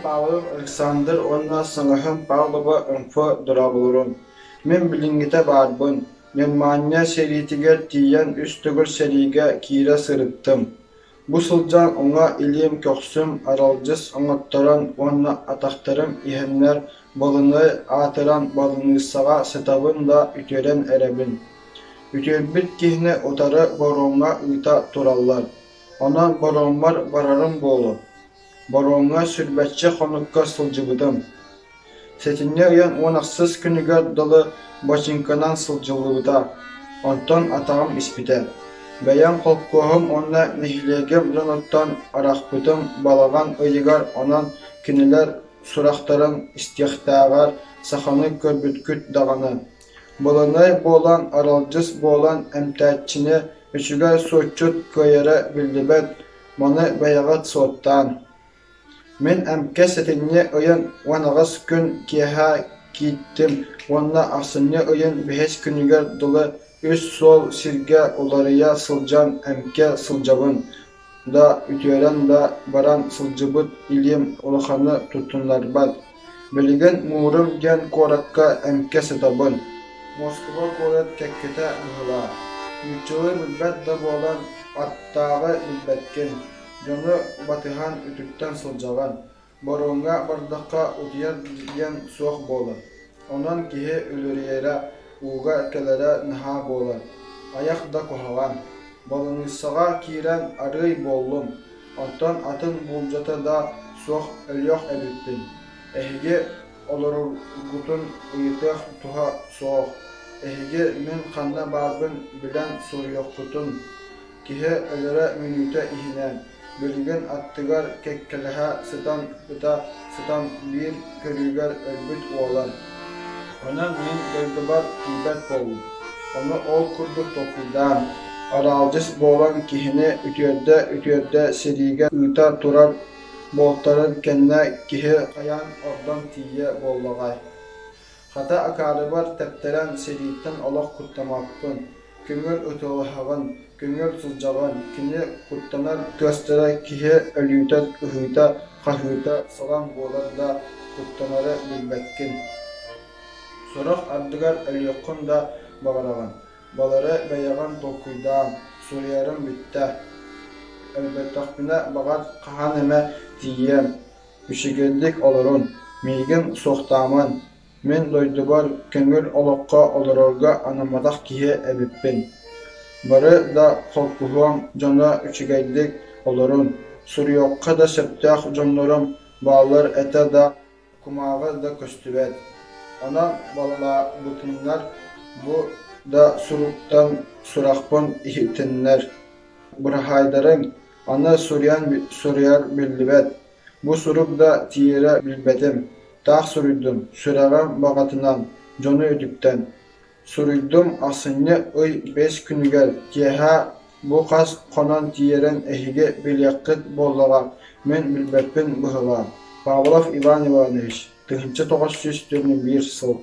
Павлов Александр уонна саҥаһым Павлова Ымфа дорооболорун! Мин билиҥҥитэ баарбын, Германия сэриитигэр тиийэн үс төгүл сэриигэ киирэ сырыттым. Бу сылдьан уҥа илиим көхсүм аралдьыс оҥотторон уонна атахтарым иһэннэр балынай аатыран балыныыссаҕа сытабын да үтүөрэн эрэбин. Үтүөрбүт киһини утары боруоҥҥа ыыта тураллар. Онон боруоммар барарым буолуо. Боруоҥҥа сүүрбэччэ хонукка сылдьыбытым. Сэтинньи ыйын уон ахсыс күнүгэр дылы бачыыҥканан сылдьыллыбыта, онтон атаҕым испитэ. Бэйэм холкуоһум уонна нэһилиэгим дьонуттан арахпытым балаҕан ыйыгар, онон кинилэр сурахтарын истиэхтээҕэр саханы көрбүткүт даҕаны. Баланай буолан, аралдьыс буолан эмтээччини үчүгэй суотчут кыайара биллибэт, маны бэйэҕит суоттаан. Мин эмкэ сэтинньи ыйын 18 күн киэһэ киирдим уонна ахсынньы ыйын бэһис күнүгэр дылы үс суол сиргэ уларыйа сылдьан эмкэ сылдьабын да үтүөрэн да баран сылдьыбыт илиим улаханы туттуннарбат. Билигин Муурум диэн куоракка эмкэ сытабын. Москуба куорат кэккэтэ быһыылаах. Нууччалыы билбэт да буолан аттааҕы билбэккин. Дьону батыһан үтүктэн сылдьаҕын, боруоҥҥа бардахха утуйар диэн суох буолар. Онон киһи үлүрүйэрэ, ууга кэлэрэ наһаа буолар. Айах да куһаҕан. Баланыыссаҕа киирэн арыый буоллум, онтон атын буулдьата да суох өлүөх эбиппин. Эһиги олороргутун ыйытыах туһа суох. Эһиги мин ханна баарбын билэн суруйуоххутун. Киһи өлөрө мүнүүтэ иһинэн, билигин аттыгар кэккэлэһэ сытан ыта сытан биир көрүүгэр өлбүт уолан. Онон мин дойдубар тиийбэт буоллум. Ону ол курдук толкуйдаан, араалдьыс буолан киһини үтүөрдэ-үтүөрдэ сэриигэ ыыта турар буолтарын кэннэ киһи хайаан ордон тиийиэ буоллаҕай. Хата акаарыбар тэптэрэн сэрииттэн олох куттаммаппын, көҥүл ытыалаһаҕын, көҥүл сылдьаҕын, кини куттанар тыастара киһи өлүүтэ ыһыыта, хаһыыта салаҥ буолар да куттанары билбэккин. Сорох ардыгар өлүөххүн да баҕараҕын, балары бэйэҕин толкуйдаан, суруйарым бүттэ. Өлбөтөхпүнэ баҕар хаһан эмэ тиийиэм, Үчүгэйдик олорун, миигин суохтаамаҥ, мин дойдубар көҥүл олоххо олорорго анамматах киһи эбиппин. Бары да холкуһуом дьоно үчүгэйдик олорун, суруйуохха да сөптөөх дьоннорум бааллар этэ да, кумааҕы да көстүбэт. Онон балалаабытыннар бу да суруктан сурахпын иһиттиннэр. Быраһаайдарыҥ, аны суруйан суруйар биллибэт. Бу сурук да тиийэрэ билбэтим, таах суруйдум, сүрэҕим баҕатынан, дьону үтүктэн. Суруйдум ахсынньы ый бэс күнүгэр, киэһэ бу хас хонон тиийэрин эһиги билиэххит буоллаҕа, мин билбэппин быһыылаах. Павлов Иван Иванович, 1941 сыл.